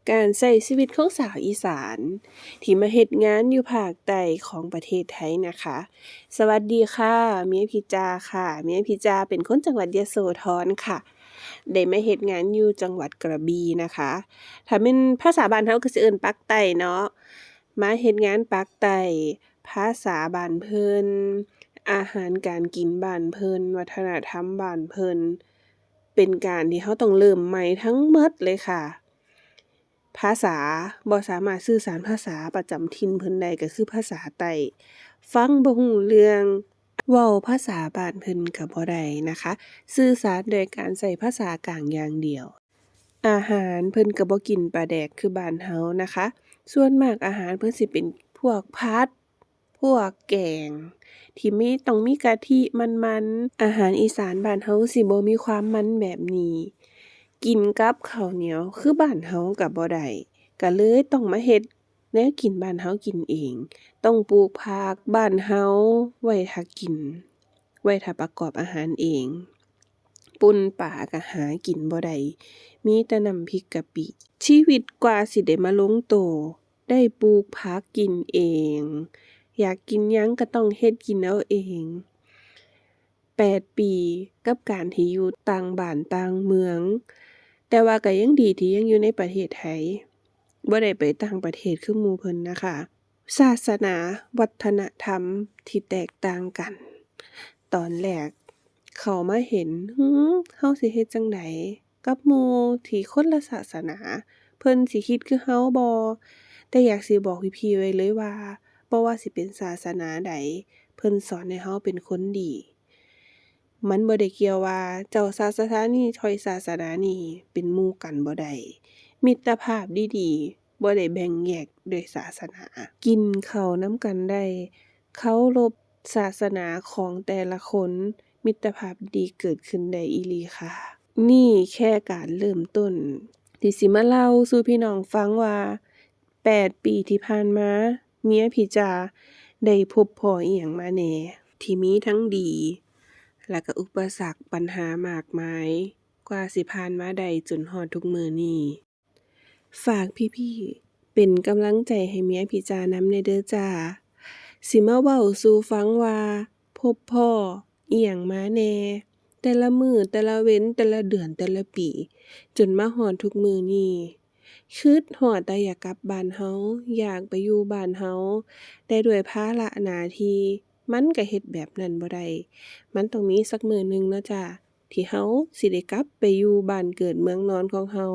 ການໃຊ້ຊີວິດຂອງສາວອີສານທີ່ມາເຮັດງານຢູ່ພາກໃຕ້ຂອງປະເທດໄທນະຄະ. ສະຫວັດດີຄ່ະ ເມຍພິຈາຄ່ະ. ເມຍພິຈາເປັນຄົນຈັງຫວັດຍະໂສທອນຄ່ະ. ໄດ້ມາເຮັດງານຢູ່ຈັງຫວັດກະບີນະຄະ. ຖ້າແມ່ນພາສາບ້ານເຮົາກໍຊິເອີ້ນປາກໃຕ້ເນາະ. ມາເຮັດງານປາກໃຕ້, ພາສາບ້ານເພິ່ນ, ອາຫານການກິນບ້ານເພິ່ນ, ວັດທະນະທຳບ້ານເພິ່ນ, ເປັນການທີ່ເຮົາຕ້ອງເລີ່ມໃໝ່ທັງໝົດເລີຍຄ່ະ. ພາສາ ບໍ່ສາມາດສື່ສານພາສາປະຈຳຖິ່ນເພິ່ນໄດ້ ກໍຄືພາສາໃຕ້. ຟັງບໍ່ຮູ້ເລື່ອງ, ເວົ້າພາສາບ້ານເພິ່ນກໍບໍ່ໄດ້ນະຄະ. ສື່ສານດ້ວຍການໃຊ້ພາສາກາງຢ່າງດຽວ. ອາຫານເພິ່ນກໍບໍ່ກິນປາແດກຄືບ້ານເຮົານະຄະ. ສ່ວນມາກອາຫານເພິ່ນຊິເປັນພວກຜັດ, ພວກແກງທີ່ມີ ຕ້ອງມີກະທິມັນໆ. ອາຫານອີສານບ້ານເຮົາຊິບໍ່ມີຄວາມມັນແບບນີ້. ກິນກັບເຂົ້າໜຽວຄືບ້ານເຮົາກໍບໍ່ໄດ້, ກໍເລີຍຕ້ອງມາເຮັດແນວກິນບ້ານເຮົາກິນເອງ. ຕ້ອງປູກຜັກບ້ານເຮົາໄວ້ຖ້າກິນ, ໄວ້ຖ້າປະກອບອາຫານເອງ. ປົ່ນປາກໍຫາກິນບໍ່ໄດ້, ມີແຕ່ນ້ຳພິກກະປິ. ຊີວິດກວ່າຊິໄດ້ມາລົງໂຕ, ໄດ້ປູກຜັກກິນເອງ, ຢາກກິນຫຍັງກໍຕ້ອງເຮັດກິນເອົາເອງ. ແປດປີກັບການທີ່ຢູ່ຕ່າງບ້ານຕ່າງເມືອງ, ແຕ່ວ່າກໍຍັງດີທີ່ຍັງຢູ່ໃນປະເທດໄທ, ບໍ່ໄດ້ໄປຕ່າງປະເທດຄືໝູ່ເພິ່ນນະຄະ. ສາສະໜາ, ວັດທະນະທຳທີ່ແຕກຕ່າງກັນ. ຕອນແລກເຂົ້າມາເຫັນ, ຫື ເຮົາຊິເຮັດຈັ່ງໃດກັບໝູ່ທີ່ຄົນລະສາສະໜາ? ເພິ່ນຊິຄິດຄືເຮົາບໍ່? ແຕ່ຢາກຊິບອກພີ່ໆໄວ້ເລີຍວ່າ, ບໍ່ວ່າຊິເປັນສາສະໜາໃດ, ເພິ່ນສອນໃຫ້ເຮົາເປັນຄົນດີ. ມັນບໍ່ໄດ້ກ່ຽວວ່າເຈົ້າສາສະໜານີ້ ຂ້ອຍສາສະໜານີ້ ເປັນໝູ່ກັນບໍ່ໄດ້. ມິດຕະພາບດີໆ ບໍ່ໄດ້ແບ່ງແຍກດ້ວຍສາສະໜາ. ກິນເຂົ້ານຳກັນໄດ້, ເຄົາລົບສາສະໜາຂອງແຕ່ລະຄົນ, ມິດຕະພາບດີເກີດຂຶ້ນໄດ້ອີ່ຫຼີຄ່ະ. ນີ້ແຄ່ການເລີ່ມຕົ້ນ ທີ່ຊິມາເລົ່າສູ່ພີ່ນ້ອງຟັງວ່າ ແປດປີທີ່ຜ່ານມາ ເມຍພິຈາໄດ້ພົບພໍ້ອີ່ຫຍັງມາແດ່ ທີ່ມີທັງດີ ແລະກະອຸປະສັກ ບັນຫາມາກມາຍ ກວ່າຊິຜ່ານມາໄດ້ຈົນຮອດທຸກມື້ນີ້. ຝາກພີ່ໆເປັນກຳລັງໃຈໃຫ້ເມຍພິຈານຳແດ່ເດີຈ້າ. ຊິມາເວົ້າສູ່ຟັງວ່າພົບພໍ້ອີ່ຫຍັງມາແດ່ ແຕ່ລະມື້ ແຕ່ລະເວັນ ແຕ່ລະເດືອນ ແຕ່ລະປີ ຈົນມາຮອດທຸກມື້ນີ້. ຄິດຮອດແຕ່ຢາກກັບບ້ານເຮົາ, ຢາກໄປຢູ່ບ້ານເຮົາ, ແຕ່ດ້ວຍພາລະໜ້າທີ່ ມັນກະເຮັດແບບນັ້ນບໍ່ໄດ້. ມັນຕ້ອງມີສັກມື້ໜຶ່ງເນາະຈ້າ ທີ່ເຮົາຊິໄດ້ກັບໄປຢູ່ບ້ານເກີດເມືອງນອນຂອງເຮົາ.